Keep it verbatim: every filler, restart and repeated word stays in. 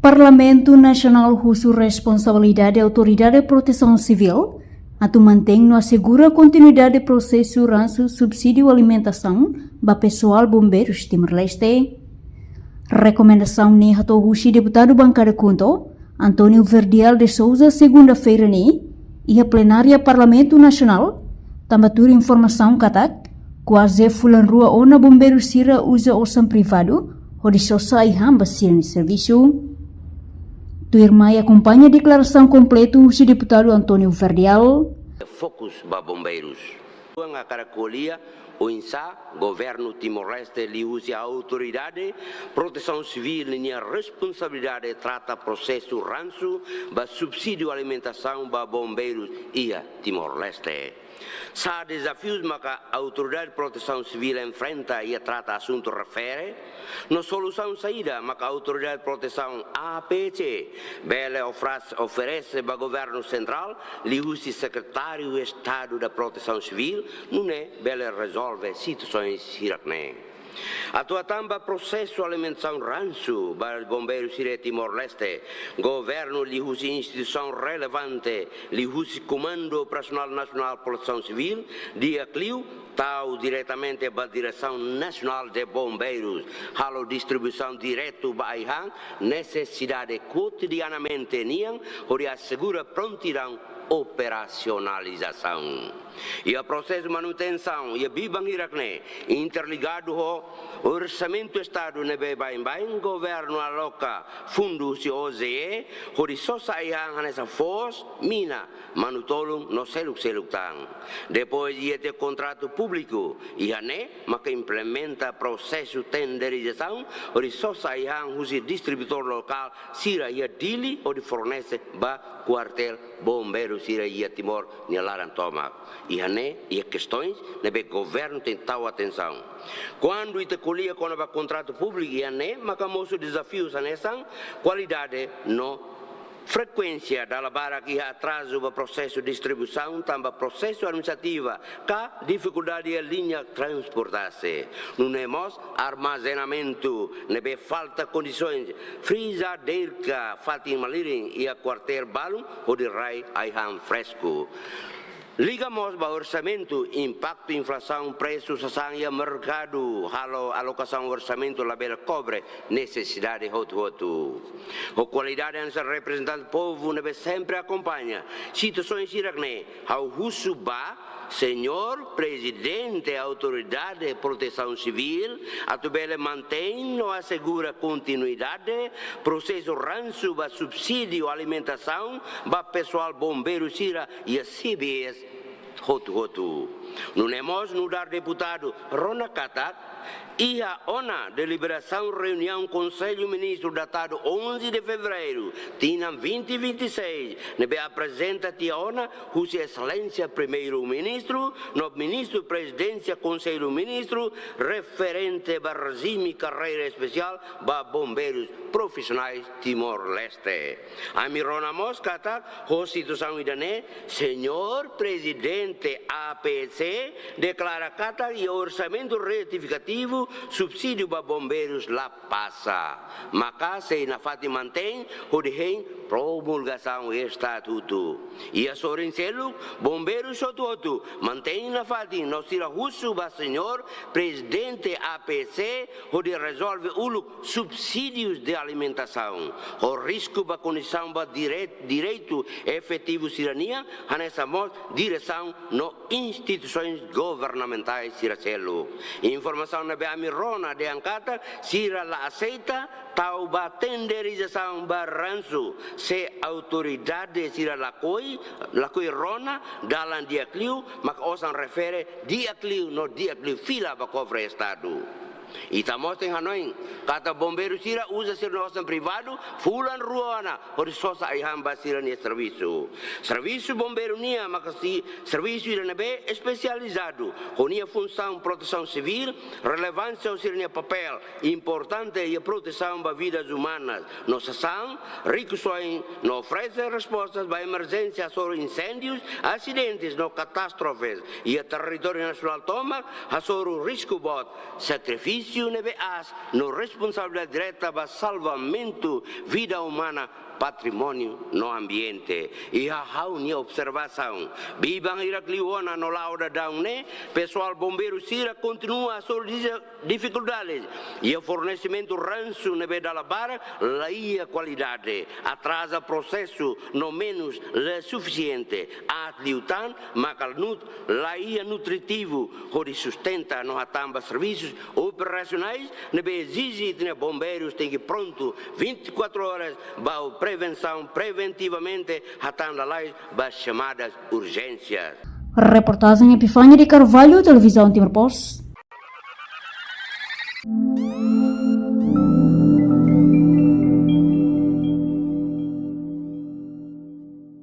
Parlamentu Nasionál husu responsabilidade Autoridade Protesaun Sivíl atu mantein no asegura kontinuidade prosesu ransu subsídiu alimentasaun ba pesoál bombeirus Timor-Leste. Rekomendasaun ne'e hato'o husi deputadu bankada KHUNTO, António Verdial de Sousa, segunda-feira ne'e, iha plenária Parlamentu Nasionál, tanba tuir informasaun katak kuaze fulan rua ona bombeirus sira uza osan privadu hodi sosa ai-han ba sira-nia servisu. Tuirmai akompaña deklarasaun kompletu husi deputadu António Verdial. Fokus ba bombeirus. Ha'u hakarak ko'alia oinsá Governu Timor-Leste liuhusi Autoridade Protesaun Sivíl ninia responsabilidade trata prosesu ransu ba subsídiu alimentasaun ba bombeirus iha Timor-Leste. Sá dezafius maka Autoridade Protesaun Sivíl enfrenta iha trata asuntu refere, no solusaun saida maka Autoridade Protesaun, A P C, bele ofras-, oferese ba Governu Sentrál liuhusi Sekretáriu Estadu da Protesaun Sivíl, nune'e bele rezolve situasaun hirak-ne'e. Atu hatán ba prosesu alimentasaun ransu ba bombeirus sira Timor-Leste, Governu liuhusi instituisaun relevante, liuhusi Komandu Operasionál Nasionál Protesaun Sivíl, di'ak liu tau diretamente ba Diresaun Nasionál de Bombeirus, halo distribuisaun diretu ba ai-han nesesidade kotidianamente nian, hodi asegura prontidaun operasionalizasaun. Iha prosesu manutensaun iha biban hirak-ne'e, interligadu ho orsamentu Estadu ne'ebé baibain Governu aloka fundu husi O J E hodi sosa ai-han hanesan foos, mina, manu-tolun no seluk-seluk tan. Depois iha tiha kontratu públiku, iha ne'e maka implementa prosesu tenderizasaun hodi sosa ai-han husi distribuidór lokál sira iha Dili hodi fornese ba kuartél bombeiru sira iha Timor nia laran tomak. Iha ne'e iha kestoins ne'ebé Governu tenke tau atensaun. Kuandu ita ko'alia kona-ba kontratu públiku iha ne'e maka mosu dezafiu hanesan kualidade no frekuénsia, dala barak iha atrazu ba prosesu distribuisaun tanba prosesu administrativa ka difikuldade iha liña transportasi. Nune'e mós armazenamentu ne'ebé falta kondisoens frizadeira ka fatin malirin iha kuartél balun hodi rai ai-han fresku. Liga mós ba orsamentu, impaktu inflasaun, presu sasán iha merkadu, halo alokasaun orsamentu labele kobre nesesidade hotu-hotu. Ho kualidade hanesan reprezentante povu ne'ebé sempre akompaña situasaun hirak-ne'e, ha'u husu ba Señór Prezidente Autoridade Protesaun Sivíl atu bele mantein no asegura kontinuidade prosesu ransu ba subsídiu alimentasaun ba pesoál bombeiru sira iha C B S hotu-hotu. Nune'e mós nu'udar deputadu rona katak iha ona deliberasaun reuniaun Konsellu Ministru datadu onze de Fevereiru, tinan vinte vinte e seis, ne'ebé aprezenta tiha ona husi Exelénsia Primeiru-Ministru no Ministru Prezidénsia Konsellu Ministru referente ba rejime karreira espesiál ba bombeirus profisionais Timor-Leste. Ami rona mós katak ho situasaun ida-ne'e, Señór Prezidente A P C deklara katak iha orsamentu retifikativu subsídiu ba bombeirus la pasa. Maka sei nafatin mantein hodi hein promulgasaun estatutu. Iha sorin seluk, bombeirus hotu-hotu mantein nafatin no sira husu ba Señór Prezidente A P C hodi rezolve uluk subsídius de alimentasaun, ho risku ba kondisaun ba direi-, direitu efetivu sira-nian, hanesan mós diresaun no instituisoens governamentais sira seluk. Informasaun ne'ebé ami rona dehan katak sira la aseita tau ba tenderizasaun ba ransu, se autoridade sira lakohi, lakohi rona dalan di'ak liu, maka osan refere di'ak liu no di'ak liu fila ba kofre Estadu. Ita mós tenke hanoin katak bombeiru sira uza sira-nia osan privadu fulan rua ona hodi sosa ai-han ba sira-nia servisu. Servisu bombeiru nian maka servisu ida ne'ebé espesializadu, ho nia funsaun protesaun sivíl, relevánsia ho sira-nia papél importante iha protesaun ba vidas umanas no sasán, rikusoin no oferese respostas ba emerjénsia hasoru inséndius, asidentes no katástrofes iha territóriu nasionál tomak, hasoru risku boot, sakrifísiu servisu ne'ebé aas no responsabilidade direta ba salvamentu vida umana, patrimóniu no ambiente. Iha ha'u-nia observasaun, biban hirak liu ona no la'o daudaun ne'e, pesoál bombeiru sira kontinua hasoru difikuldades iha fornesimentu ransu ne'ebé dala barak la iha kualidade, atraza prosesu no menus la sufisiente, aat liután maka nut la iha nutritivu hodi sustenta no hatán ba servisus operasionais ne'ebé ezije ita-nia bombeirus tenke prontu vinte e quatro horas ba prevensaun, preventivamente hatán lalais ba xamadas urjénsias. Reportajen Epifania de Carvalho, Televizaun Timor Post.